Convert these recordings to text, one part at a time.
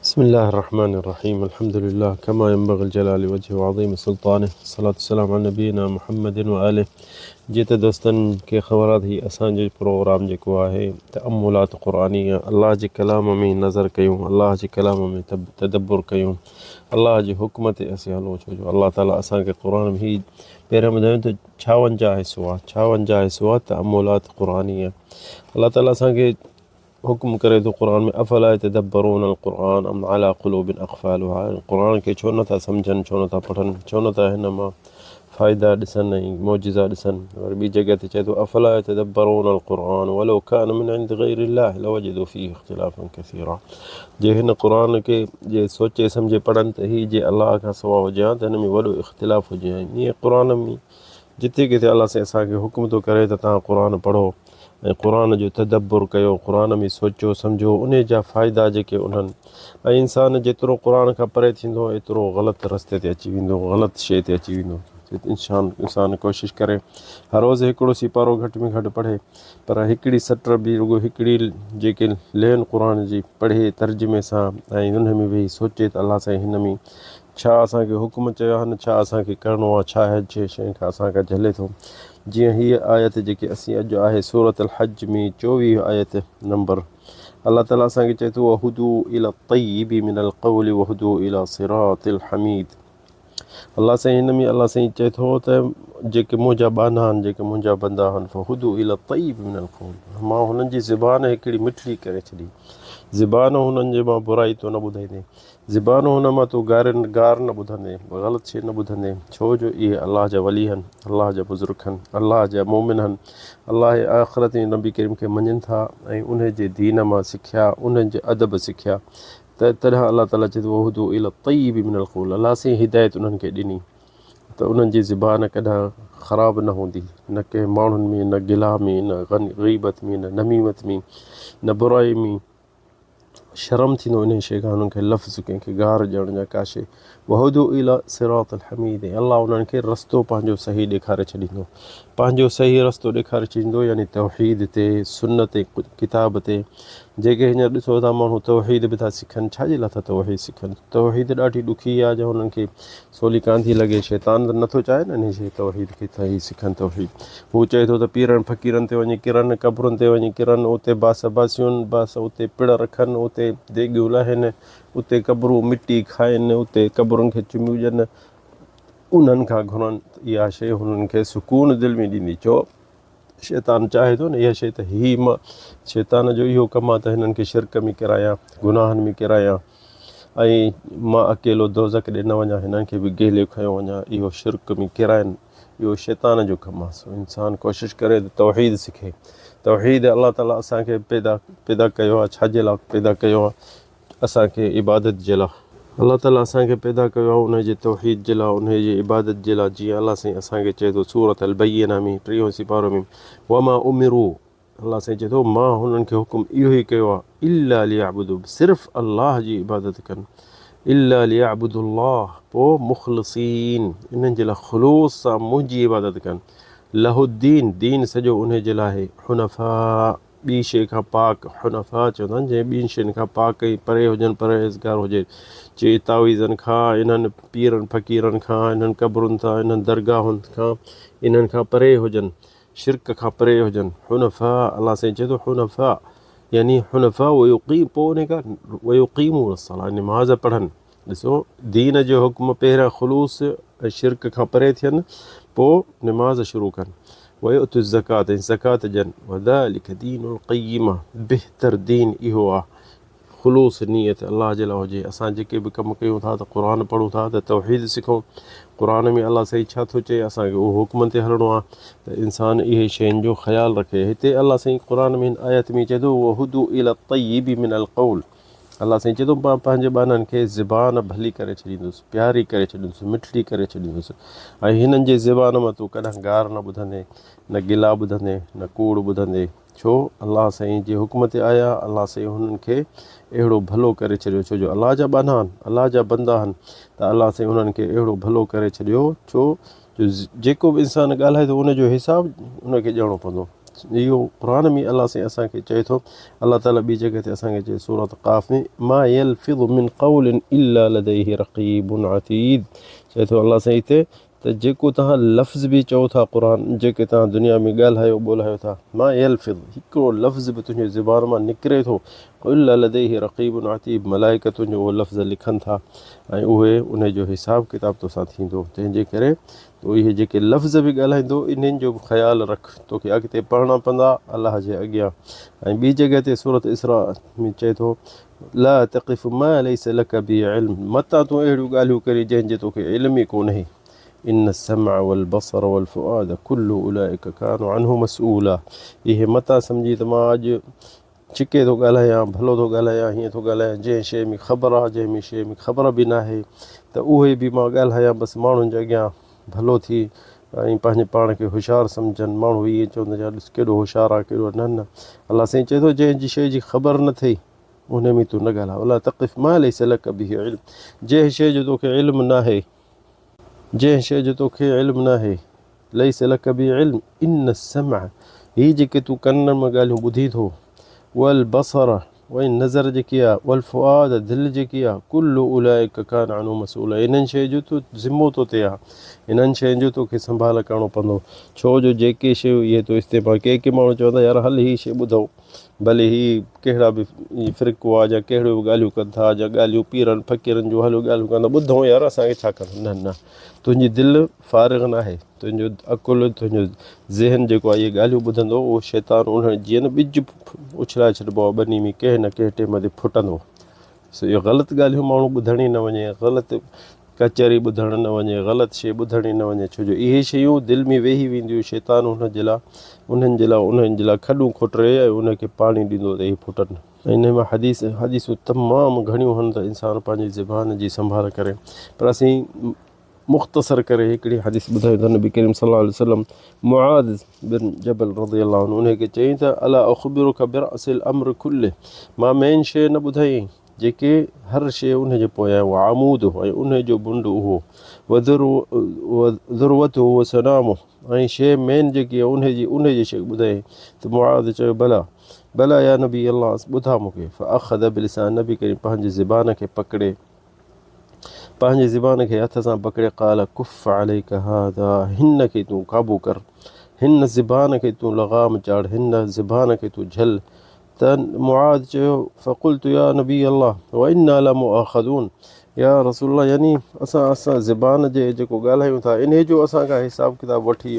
بسم الله الرحمن الرحيم الحمد لله كما ينبغي الجلال وجهه وعظيم سلطانه الصلاة والسلام على نبينا محمد وآله جي ته دوستن کي خبر آهي هي اسان جو پروگرام جيڪو آهي تأملات قرآنيه الله جي ڪلام ۾ نظر ڪيون الله جي ڪلام ۾ تدبر ڪيون الله جي حڪم تي اسين هلون ڇو جو الله تعالي اسان کي قرآن ۾ هي پهريان ٻڌايو ته 56 حصو آهي 56 حصو آهي تأملات قرآنيه الله تعالي اسان کي حڪم ڪري ٿو قرآن ۾ افلا يتدبرون القرآن ام على قلوب اقفالها قرآن کي ڇو نٿا سمجهن ڇو نٿا پڙهن ڇو نٿا هن مان فائدا ڏسن ۽ معجزا ڏسن وري ٻي جڳهه تي چئي ٿو افلا يتدبرون القرآن ولو كان من عند غير الله لوجدوا فيه اختلافا كثيرا جي هن قرآن کي جي سوچي سمجهي پڙهن ته هي جي الله کان سوا هجي ها ته هن ۾ وڏو اختلاف هجي ها ائين قرآن ۾ جتي ڪٿي الله سائين اسان کي حڪم ٿو ڪري ته توهان قرآن پڙهو ۽ قرآن جو تدبر ڪيو، قرآن ۾ سوچيو سمجهو انهي جا فائدا جيڪي انهن ۽ انسان جيترو قرآن کان پري ٿيندو ايترو غلط رستي تي اچي ويندو غلط شيء تي اچي ويندو انسان انسان ڪوشش ڪري هر روز هڪڙو سيپارو گهٽ ۾ گهٽ پڙهي پر هڪڙي سٽ به رڳو هڪڙي جيڪي لين قرآن جي پڙهي ترجمي سان ۽ ان ۾ ويهي سوچي ته الله سائين هن ۾ ڇا اسان کي حڪم چيو آهي نه ڇا اسان کي ڪرڻو آهي ڇا هن شيء کان اسان کان جهلي ٿو جيئن هيء آيت جيڪي اسين اڄ آهي سورة الحج ۾ 24 آيت نمبر الله تعالي اسان کي چئي ٿو وهدوا الى الطيب من القول وهدوا الى صراط الحميد الله سائين هن ۾ الله سائين چئي ٿو ته جيڪي منهنجا ٻانها آهن جيڪي منهنجا بندا آهن فهدوا الى الطيب من القول مان هنن جي زبان هڪڙي مٺڙي ڪري ڇڏي زبان هنن جي مان برائي تو نه ٻڌائيندي زبان هن مان تون گارين گار نه ٻڌندين، غلط شيء نه ٻڌندين، ڇو جو اهي الله جا ولي هن، الله جا بزرگ هن، الله جا مؤمن هن، الله ۽ آخرت ۽ نبي ڪريم کي مڃين ٿا ۽ انهي جي دين مان سکيا، انهن جي ادب سکيا ته تڏهن الله تعاليٰ چئي ٿو وهدوا الي الطيب من القول الله سائين هدايت انهن کي ڏني ته انهن جي زبان ڪڏهن خراب نه هوندي، نه ڪنهن ماڻهن ۾ نه گلا ۾ نه غيبت ۾ نه نميمت ۾ نه برائي ۾. شرم ٿيندو انهي شيء کان انهن کي لفظ ڪنهن کي گار ڏيڻ يا ڪا شيء وهدو الى صراط الحميد ۽ الله انهن کي رستو پنهنجو صحيح ڏيکاري ڇڏيندو پنهنجو صحيح رستو ڏيکاري ڇڏيندو يعني توحيد تي سنت ڪتاب تي جيڪي هينئر ڏسو ٿا ماڻهو توحيد به ٿا سکن ڇا جي لاء ٿا توحيد سکن توحيد ڏاڍي ڏکي آهي جو انهن کي سولي ڪانه ٿي لڳي. شيطان ته نٿو چاهي نه انهيء شيء توحيد کي ته هي سکن توحيد. هو چئي ٿو ته پيرن فقيرن تي وڃي ڪرن، قبرن تي وڃي ڪرن، اتي باس باسيون، باس اتي پڙ رکن، اتي ديڳيون لاهين، اتي قبرون مٽي کائين، اتي قبرن کي چميون ڏين، انهن کان گهرن ته اها شيء هنن کي سڪون دل ۾ ڏيندي. ڇو؟ شيطان چاهي ٿو نه اها شيء ته هي مان شيطان جو اهو ڪم آهي ته هنن کي شرڪ ۾ ڪرايان، گناهن ۾ ڪرايان ۽ مان اڪيلو دوزخ ڏي نه وڃان هنن کي به گهلي کنيو وڃان اهو شرڪ ۾ ڪرائن اهو شيطان جو ڪم آهي سو انسان ڪوشش ڪري ته توحيد سکي توحيد الله تعالي اسان کي پيدا پيدا ڪيو آهي ڇا جي لاء پيدا ڪيو آهي اسان کي عبادت جي لاء. الله تعالي اسان کي پيدا ڪيو آهي انهي جي توحيد جي لاء انهي جي عبادت جي لاء جيئن الله سائين اسان کي چئي ٿو سورة البينه ۾ ٽيهون سيپارو ۾ وما امروا الله سائين چئي ٿو مان هنن کي حڪم اهو ئي ڪيو آهي الا ليعبدوا صرف الله جي عبادت ڪن الا ليعبدوا الله پوء مخلصين انهن جي لاء خلوص سان منهنجي عبادت ڪن له الدين دين سڄو انهي جي لاء آهي حنفاء ٻي شيء کان پاڪ، حنفاء چوندا آهن جنهن ٻين شين کان پاڪ ۽ پري هجن پرهيزگار هجي، چي تعويذن کان، انهن پيرن فقيرن کان، انهن قبرن تان، انهن درگاهن کان، انهن کان پري هجن، شرڪ کان پري هجن، حنفاء الله سائين چئي ٿو حنفاء يعني حنفاء ويقيم پوء انهي کان ويقيمون الصلاة نماز پڙهن. ڏسو دين جو حڪم پهريان خلوص ۽ شرڪ کان پري ٿين پوء نماز شروع ڪن ويؤتوا الزڪاة ۽ زڪوات ڏين وذلڪ دين القيمه بهتر دين اهو آ خلوص نيت الله جي لاء هجي اسان جيڪي به ڪم ڪيون ٿا ته قرآن پڙهون ٿا ته توحيد سکون قرآن ۾ الله سائين ڇا ٿو چئي اسان کي اهو حڪمن تي هلڻو آ ته انسان اهي شين جو خيال رکي هتي الله سائين قرآن ۾ هن آيت ۾ چئي ٿو وهدوا الى الطيب من القول الله سائين چئي ٿو مان پنهنجي ٻانهن کي زبان ڀلي ڪري ڇڏيندس، پياري ڪري ڇڏيندس، مٺڙي ڪري ڇڏيندس ۽ هنن جي زبان مان تون ڪڏهن گار نه ٻڌندين، نه گلا ٻڌندين، نه ڪوڙ ٻڌندين. ڇو؟ الله سائين جي حڪم تي آيا، الله سائين هنن کي اهڙو ڀلو ڪري ڇڏيو، ڇو جو الله جا ٻانها آهن، الله جا بندا آهن ته الله سائين انهن کي اهڙو ڀلو ڪري ڇڏيو، ڇو جو جيڪو به انسان ڳالهائي ٿو ان جو حساب ان کي ڏيڻو پوندو. اهو قرآن ۾ الله سائين اسان کي چئي ٿو الله تعالي ٻي جڳهه تي اسان کي چئي سورة قاف ۾ ما يلفظ من قول الا لديه رقيب عتيد چئي ٿو الله سائين هتي ته جيڪو توهان لفظ به چئو ٿا قرآن جيڪي توهان دنيا ۾ ڳالهايو ٻولهايو ٿا ما يلفظ هڪڙو لفظ به تنهنجي زبان مان نڪري ٿو الا لديه رقيب عتيد ملائڪ تنهنجو اهو لفظ لکن ٿا ۽ اهي ان جو حساب ڪتاب توسان ٿيندو تنهن جي ڪري تو اهي جيڪي لفظ به ڳالهائيندو انهن جو به خيال رک توکي اڳتي پڙهڻا پوندا الله جي اڳيان ۽ ٻي جڳهه تي سورت اسراء ۾ چئي ٿو لا تقف ما ليس لک به علم متان تون اهڙيون ڳالهيون ڪرين جنهن جي توکي علم ئي ڪونهي ان السمع والبصر والفؤاد كل اولئک ڪان عنه مسئولا اهي متان سمجهين ته مان اڄ ڇڪي ٿو ڳالهايان ڀلو ٿو ڳالهايان هيئن ٿو ڳالهايان جنهن شيء ۾ خبر آهي جنهن ۾ شيء ۾ خبر به ناهي ته اهي به مان ڳالهايان بس ماڻهن جي اڳيان ڀلو ٿي ۽ پنهنجي پاڻ کي هوشيار سمجهن ماڻهو ائين چوندا يار ڏس ڪيڏو هوشيار آهي ڪيڏو نه نه الله سائين چئي ٿو جنهن جي شيء جي خبر نه ٿئي ان ۾ تون نه ڳالهاء ولا تقف ما ليس لك به علم جنهن شيء جو توکي علم ناهي جنهن شيء جو توکي علم ناهي ليس لك به علم ان السمع هي جيڪي تون ڪنن مان ڳالهيون ٻڌين ٿو والبصر ۽ نظر جيڪي آ، والفؤاد دل جيڪي آ، ڪل اولئک ڪان عنه مسئولا انهن شين جو تو ذمو تو تي آ، انهن شين جو توکي سنڀال ڪرڻو پوندو، ڇو جو جيڪي شيون اهي تو استعمال ڪي ڪي ماڻهو چوندا يار هل هي شي ٻڌئون ڀلي هي ڪهڙا به فرقو آ يا ڪهڙيون به ڳالهيون ڪن ٿا يا ڳالهيون پيرن فقيرن جون هلو ڳالهيون ڪن ٿا ٻڌئون يار اسان کي ڇا ڪرڻو نه نه تنهنجي دل فارغ ناهي تنهنجو عقل تنهنجو ذهن جيڪو آهي اهي ڳالهيون ٻڌندو اهو شيطان انهن جيئن نه ٻج اڇلائي ڇڏبو آهي ٻني ۾ ڪنهن نه ڪنهن ٽيم تي ڦٽندو سو اهو غلط ڳالهيون ماڻهو ٻڌڻ ئي نه وڃي غلط ڪچهري ٻڌڻ نه وڃي غلط شيء ٻڌڻ ئي نه وڃي ڇو جو اهي شيون دل ۾ ويهي وينديون شيطان ان جي لاء انهن جي لاء انهن جي لاء کڏون کوٽري ۽ ان کي پاڻي ڏيندو ته اهي ڦٽن انهي مان حديث حديثون تمام گهڻيون هن ته انسان پنهنجي زبان جي سنڀال ڪري پر اسين مختصر ڪري هڪڙي حديث ٻڌايو ته نبي ڪريم صلي الله عليه وسلم معاذ بن جبل رضي الله عنه انهي کي چيائين ته الا اخبرک براس الامر كله مان مين شيء نه ٻڌايائين جيڪي هر شيء انهي جي پويان هو عمود ۽ انهي جو بنڊ اهو وذروته وسنامه ۽ شيء مين جيڪي انهي جي انهي جي شيء ٻڌايائين ته معاذ چيو بلا بلا يا نبي الله ٻڌا مون کي فاخذ بلسان نبي ڪريم پنهنجي زبان کي پڪڙي پنهنجي زبان کي هٿ سان پڪڙي قال ڪف عليک هذا هن کي تون قابو ڪر هن زبان کي تون لغام چاڙهه هن زبان کي تون جهل ته معاذ چيو فقلت يا نبي الله وانا لمؤاخذون يا رسول الله يعني اسان اسان زبان جي جيڪو ڳالهايون ٿا انهي جو اسان کان حساب ڪتاب وٺي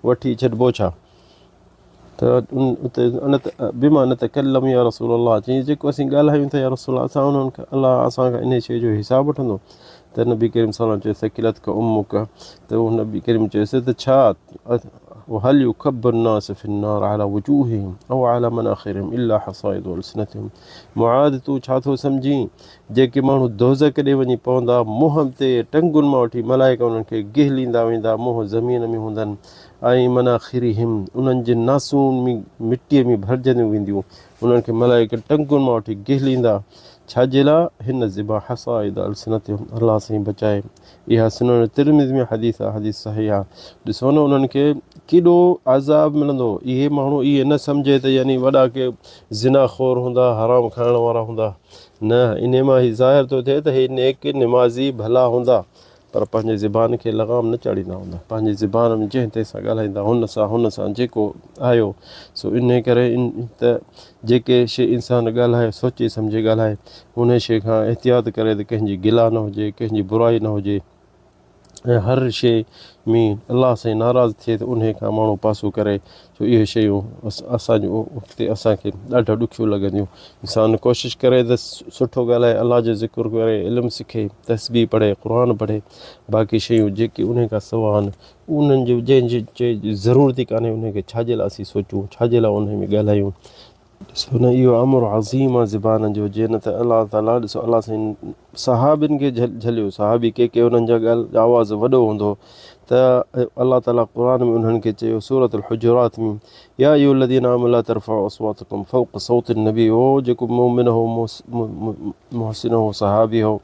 وٺي ڇڏبو ڇا ته اتي بما نتڪلم يا رسول الله چيائين جيڪو اسين ڳالهايون ٿا يا رسول الله اسان انهن کان الله اسان کان انهي شيء جو حساب وٺندو ته نبي ڪريم صلي الله عليه وسلم چيو ثقلتک امک ته اهو نبي ڪريم چيس ته ڇا وهل يكب الناس في النار على وجوههم او على مناخرهم الا حصائد السنتهم معاذ تون ڇا ٿو سمجهين جيڪي ماڻهو دوزخ ڏي وڃي پوندا منهن تي ٽنگن مان وٺي ملائڪ انهن کي گهليندا ويندا منهن زمين ۾ هوندن ۽ مناخرهم انهن جي ناسون ۾ مٽيء ۾ ڀرجنديون وينديون، انهن کي ملائڪ ٽنگن مان وٺي گهليندا، ڇا جي لاء؟ هن ذبح حصائد السنتهم الله سائين بچائي، اها سنن ترمذي ۾ حديث آهي، حديث صحيح آهي، ڏسو نه انهن کي ڪيڏو عذاب ملندو، اهي ماڻهو اهي نه سمجهي ته يعني وڏا ڪي زنا خور هوندا، حرام کائڻ وارا هوندا، نه انهي مان هي ظاهر ٿو ٿئي ته هي نيڪ نمازي ڀلا هوندا، پر پنهنجي زبان کي لغام نه چاڙهيندا هوندا، پنهنجي زبان ۾ جنهن تنهن سان ڳالهائيندا هن سان هن سان جيڪو آيو سو انهي ڪري ته جيڪي شيء انسان ڳالهائي سوچي سمجهي ڳالهائي انهي شيء کان احتياط ڪري ته ڪنهن جي گلا نه هجي ڪنهن جي برائي نه هجي ۽ هر شيء ۾ الله سائين ناراض ٿئي ته انهي کان ماڻهو پاسو ڪري ڇو اهي شيون اسان جون اتي اسان کي ڏاڍو ڏکيون لڳنديون. انسان ڪوشش ڪري ته سٺو ڳالهائي، الله جو ذڪر ڪري، علم سکي، تسبيح پڙهي، قرآن پڙهي، باقي شيون جيڪي انهي کان سوا آهن انهن جو جنهن جي ضرورت ئي ڪانهي انهي کي ڇا جي لاء اسين سوچون، ڇا جي لاء انهي ۾ ڳالهايون. ڏسو نه اهو امر عظيم آهي زبان جو جي نه ته الله تعالي ڏسو الله سائين صحابين کي جهليو صحابي ڪي ڪي انهن جا ڳالهه آواز وڏو هوندو هو ته الله تعالي قرآن ۾ انهن کي چيو سورة الحجرات ۾ يا ايها الذين آمنوا لا ترفعوا اصواتكم فوق صوت النبي او جيڪو مؤمن هو محسن هو صحابي هو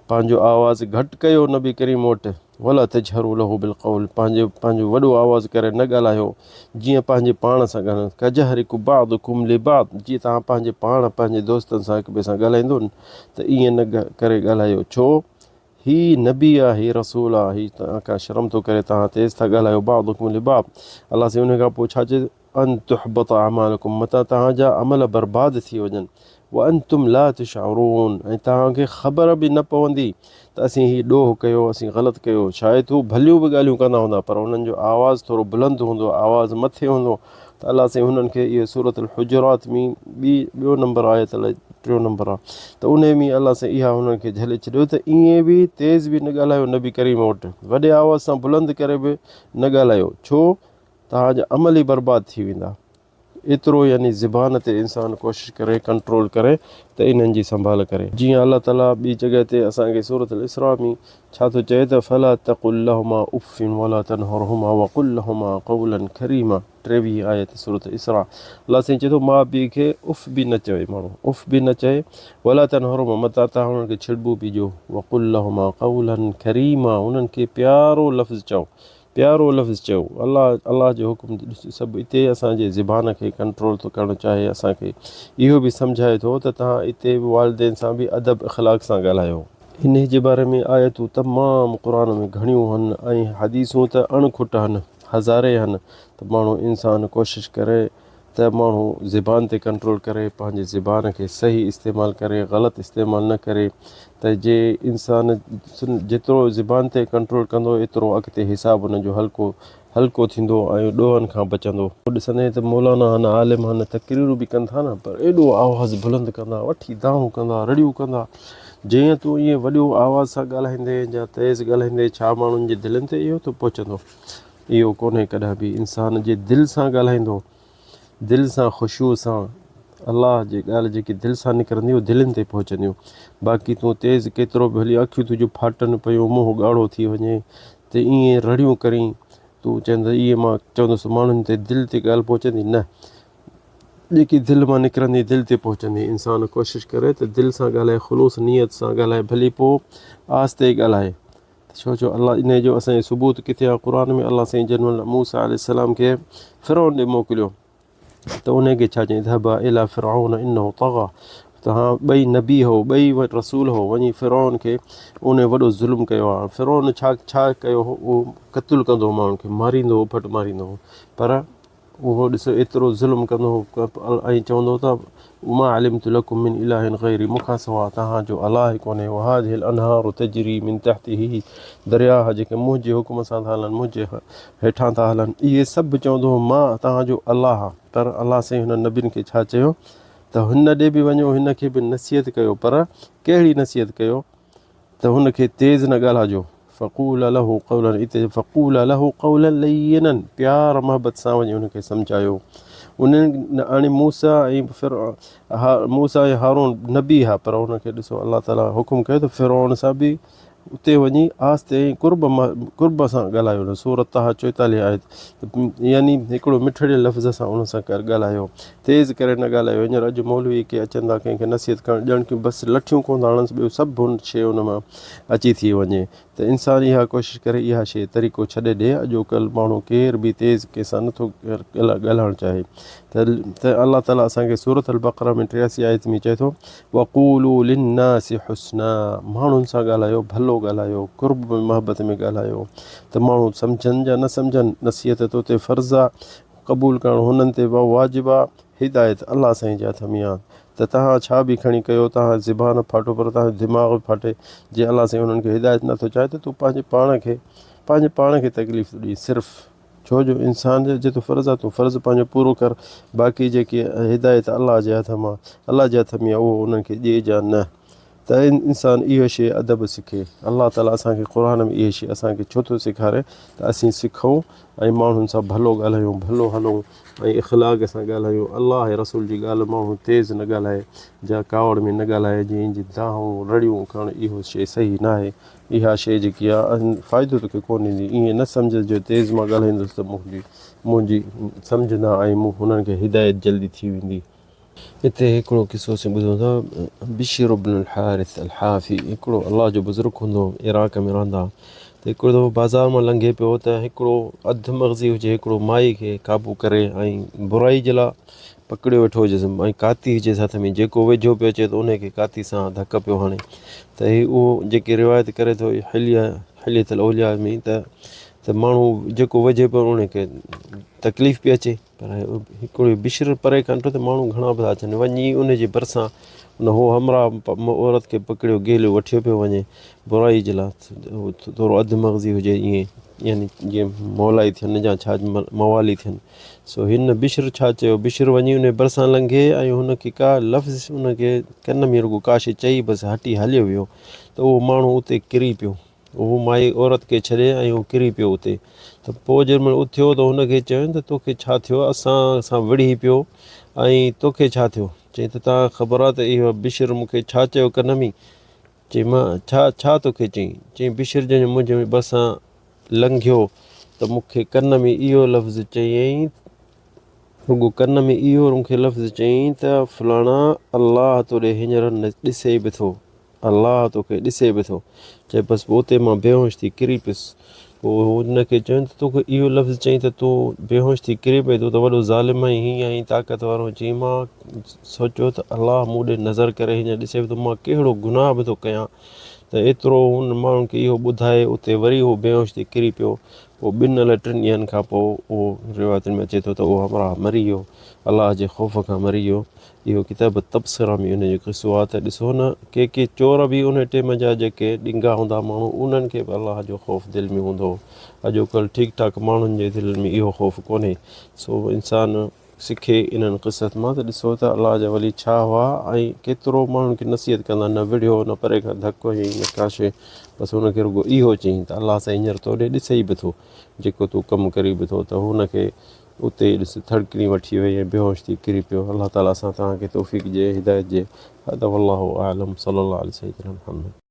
پنهنجو آواز گهٽ ڪيو نبي ڪريم وٽ. ولا تجهروا له بالقول پنهنجي پنهنجو وڏو آواز ڪري نه ڳالهايو جيئن پنهنجي پاڻ سان ڳالهايو ڪجهرڪم بعضڪم لبعض جيئن توهان پنهنجي پاڻ پنهنجي دوستن سان هڪ ٻئي سان ڳالهائيندو ته ائين نه ڪري ڳالهايو ڇو هي نبي آ هي رسول آ هي توهان کان شرم ٿو ڪري توهان تيز ٿا ڳالهايو بعضڪم لبعض الله سائين ان کان پوء ڇا چئي ان تحبط اعمالڪم متان توهان جا عمل برباد ٿي وڃن وانتم لا تشعرون ۽ توهان کي خبر به نه پوندي ته اسين هي ڏوهه ڪيو اسين غلط ڪيو شايد هو ڀليون به ڳالهيون ڪندا هوندا پر انهن جو آواز ٿورو بلند هوندو آواز مٿي هوندو ته الله سائين هنن کي اهو سورت الحجرات ۾ ٻي ٻيو نمبر آيت الائي ٽيون نمبر آ ته انهي ۾ الله سائين اها هنن کي جهلي ڇڏيو ته ائين به تيز به نه ڳالهايو نبي ڪريم وٽ وڏي آواز سان بلند ڪري به نه ڳالهايو ڇو توهان جا عمل ئي برباد ٿي ويندا. ايترو يعني زبان تي انسان ڪوشش ڪري ڪنٽرول ڪري ته انهن جي سنڀال ڪري. جيئن الله تعالي ٻي جڳهه تي اسان کي سورة الاسراء ۾ ڇا ٿو چئي ته فلا تقل لهما اف ولا تنهرهما وقل لهما قولا ڪريما 23 آيت سورة اسراء الله سائين چئي ٿو ماء پيء کي اف به نه چوي ماڻهو اف به نه چئي ولا تنهرهما متان توهان انهن کي ڇڙٻو به ڏيو وقل لهما قولا ڪريما انهن کي پيارو لفظ چئو پيارو لفظ چئو. الله الله جو حڪم ڏس سڀ اتي اسان جي زبان کي ڪنٽرول ٿو ڪرڻ چاهي اسان کي اهو به سمجهائي ٿو ته توهان اتي به والدين سان به ادب اخلاق سان ڳالهايو. انهي جي باري ۾ آيتون تمام قرآن ۾ گهڻيون هن ۽ حديثون ته اڻ کٽ هن هزارين هن ته ماڻهو انسان ڪوشش ڪري ته ماڻهو زبان تي ڪنٽرول ڪري پنهنجي زبان کي صحيح استعمال ڪري غلط استعمال نه ڪري ته جي انسان جيترو زبان تي ڪنٽرول ڪندو ايترو اڳتي حساب ان جو هلڪو هلڪو ٿيندو ۽ ڏوهن کان بچندو. ڏسندين ته مولانا هن عالم هن تقريرون به ڪن ٿا نه پر ايڏو آواز بلند ڪندا وٺي دانهون ڪندا رڙيون ڪندا جيئن تون ائين وڏو آواز سان ڳالهائيندين يا تيز ڳالهائيندين ڇا ماڻهن جي دلين تي اهو ٿو پهچندو اهو ڪونهي ڪڏهن به انسان جي دل سان ڳالهائيندو دل سان خشوع سان الله جي ڳالهه جيڪي دل سان نڪرندي اهو دلين تي پهچنديون باقي تون تيز ڪيترو به هلي اکيون تنهنجون ڦاٽن پيون منهن ڳاڙهو ٿي وڃي ته ائين رڙيون ڪرين تون چوندو ائين مان چوندس ماڻهن تي دل تي ڳالهه پهچندي نه جيڪي دل مان نڪرندي دل تي پهچندي انسان ڪوشش ڪري ته دل سان ڳالهائي خلوص نيت سان ڳالهائي ڀلي پوء آهستي ڳالهائي ته ڇو جو الله انهيء جو اسان کي ثبوت ڪٿي آهي قرآن ۾ الله سائين جنھن مھل موسيٰ عليه السلام کي فرعون ڏي موڪليو ته انهيء کي ڇا چيائين اذهبا الي فرعون انه طغا توهان ٻئي نبي هو ٻئي رسول هو وڃي فرعون کي ان وڏو ظلم ڪيو آهي فرعون ڇا ڇا ڪيو هو اهو قتل ڪندو هو ماڻهن کي ماريندو هو ڦٽ ماريندو هو پر اهو ڏسو ايترو ظلم ڪندو هو ۽ چوندو هو ته ما علمت لڪم من اله غيري مون کان سواء توهان جو الاهه ئي ڪونهي وهذه الانهار تجري من تحتي هي درياهه جيڪي منهنجي حڪم سان ٿا هلن منهنجي هيٺان ٿا هلن اهي سڀ چوندو هو مان توهان جو الله آهيان پر الله سائين هنن نبين کي ڇا چيو ته هن ڏي به وڃو هن کي به نصيحت ڪيو پر ڪهڙي نصيحت ڪيو ته هن کي تيز نه ڳالهائجو، فقولا له قولا اتي فقولا له قولا لينا پيار محبت سان وڃي هن کي سمجهايو. انهن هاڻي موسيٰ ۽ موسيٰ ۽ هارون نبي ها پر هن کي ڏسو الله تعاليٰ حڪم ڪيو ته فرعون سان به اتي وڃي آهستي ۽ قرب قرب سان ڳالهايو سورة طه 44 آيت يعني هڪڙو مٺڙي لفظ سان ان سان ڳالهايو تيز ڪري نه ڳالهايو هينئر اڄ مولوي ڪي اچن ٿا ڪنهن کي نصيحت ڪرڻ ڄڻ ڪي بس لٺيون ڪونه ٿا هڻنس ٻيو سڀ هن شيء ان مان اچي ٿي وڃي ته انسان اها ڪوشش ڪري اها شيء طريقو ڇڏي ڏي اڄوڪل ماڻهو ڪير به تيز ڪنهن سان نٿو ڳالهائڻ چاهي ته الله تعالي اسان کي سورة البقره ۾ 83 آيت ۾ چئي ٿو وقولوا للناس حسنا ماڻهن سان ڳالهايو ڀلو ڳالهايو قرب ۾ محبت ۾ ڳالهايو ته ماڻهو سمجهن يا نه سمجهن نصيحت تو تي فرض آ قبول ڪرڻ هنن تي واجب آ، هدايت الله سائين جي هٿ ۾ آ ته توهان ڇا به کڻي ڪيو توهان زبان ڦاٽو پر توهان جو دماغ به ڦاٽي جي الله سائين انهن کي هدايت نه ٿو چاهي ته تون پنهنجي پاڻ کي پنهنجي پاڻ کي تڪليف ٿو ڏين صرف ڇو جو انسان جو جيترو فرض آ تون فرض پنهنجو پورو ڪر باقي جيڪي هدايت الله جي هٿ مان الله جي هٿ ۾ آ اهو انهن کي ڏي يا نه ته انسان اهو شيء ادب سکي. الله تعاليٰ اسان کي قرآن ۾ اهي شيء اسان کي ڇو ٿو سيکاري ته اسين سکون ۽ ماڻهن سان ڀلو ڳالهايون، ڀلو هلون ۽ اخلاق سان ڳالهايون. الله ۽ رسول جي ڳالهه ماڻهو تيز نه ڳالهائي جا ڪاوڙ ۾ نه ڳالهائي جيئن جي دانهون رڙيون ڪرڻ اهو شيء صحيح ناهي. اها شيء جيڪي آهي فائدو توکي ڪونه ڏيندي. ائين نه سمجهه جو تيز مان ڳالهائيندس ته منهنجي منهنجي سمجهندا ۽ مون هنن کي هدايت جلدي ٿي ويندي. اتي هڪڙو قصو اسين ٻڌون ٿا بشر بن الحارث الحافي هڪڙو الله جو بزرگ هوندو هو عراق ۾ رهندا ته هڪڙو دفعو بازار مان لنگهي پيو ته هڪڙو اڌ مغزي هجي هڪڙو مائي کي قابو ڪري ۽ برائي جي لاء پڪڙيو ويٺو هجيس ۽ ڪاتي هجيس هٿ ۾ جيڪو ويجهو پيو اچي ته ان کي ڪاتي سان ڌڪ پيو هڻي ته هي اهو جيڪي روايت ڪري ٿو حليه حلية الاولياء ۾ ته ته ماڻهو جيڪو ويجهو پيو ان کي تڪليف پئي اچي پر هڪڙو بشر پري کان ڏٺو ته ماڻهو گهڻا پيا اچن وڃي ان جي ڀرسان ان هو همراهه عورت کي پڪڙيو گهليو وٺيو پيو وڃي برائي جي لاء ٿورو اڌ مغزي هجي ائين يعني جيئن مولائي ٿين يا ڇا موالي ٿين سو هن بشر ڇا چيو بشر وڃي ان ڀرسان لنگهي ۽ هن کي ڪا لفظ ان کي ڪن ۾ رڳو ڪا شي چئي بس هٽي هليو ويو ته اهو ماڻهو اتي ڪري پيو هو مائي عورت کي ڇڏي ۽ هو ڪري پيو اتي ته پوء جنهن مهل اٿيو ته هن کي چيائين ته توکي ڇا ٿيو اسان سان وڙهي پيو ۽ توکي ڇا ٿيو؟ چيائين ته توهان کي خبر آهي ته اهو بشر مون کي ڇا چيو ڪن ۾؟ چيائين مان ڇا ڇا توکي چيائين؟ چيائين بشر جنهن منهنجي ڀرسان لنگهيو ته مون کي ڪن ۾ اهو لفظ چيائين رڳو ڪن ۾ اهو مون کي لفظ چيائين ته فلاڻا الله توڏي هينئر ڏسي به ٿو. الله توکي ڏسي به ٿو. چئي بس پوء اتي مان بيهوش ٿي ڪري پيس. پوء هن کي چيائين ته توکي اهو لفظ چيائين ته تون بيهوش ٿي ڪري پئين تون ته وڏو ظالم آهين هيئن آهين طاقت وارو آهين. چيائين مان سوچيو ته الله مون ڏي نظر ڪري هينئر ڏسي به ٿو مان ڪهڙو گناهه به ٿو ڪيان ته ايترو هن ماڻهن کي اهو ٻڌائي اتي وري هو بيهوش ٿي ڪري پيو. پوء ٻن الائي ٽن ڏينهن کان پوء اهو روايتن ۾ اچي ٿو ته اهو همراهه مري ويو الله جي خوف کان مري ويو. اهو ڪتاب التبصره ۾ ان جو قصو آهي ته ڏسو نه ڪي ڪي چور به ان ٽيم جا جيڪي ڏنگا هوندا ماڻهو انهن کي به الله جو خوف دل ۾ هوندو هو اڄوڪلهه ٺيڪ ٺاڪ ماڻهن جي دلين ۾ اهو خوف ڪونهي سو انسان سکي انهن قصت مان ته ڏسو ته الله جا ولي ڇا هئا ۽ ڪيترو ماڻهن کي نصيحت ڪندا نه وڙهيو نه پري کان ڌڪ هنيائين نه ڪا شيء بس هن کي رڳو اهو چيائين ته الله سائين هينئر تو ڏي ڏسي ئي به ٿو جيڪو تون ڪم ڪرين به ٿو ته هن کي اتي ئي ڏس ٿڙڪڻي وٺي وئي ۽ بيهوش ٿي ڪري پيو الله تعالي اسان توهان کي توفيق ڏي هدايت ڏي هذا والله اعلم صلي الله علي سيدنا محمد.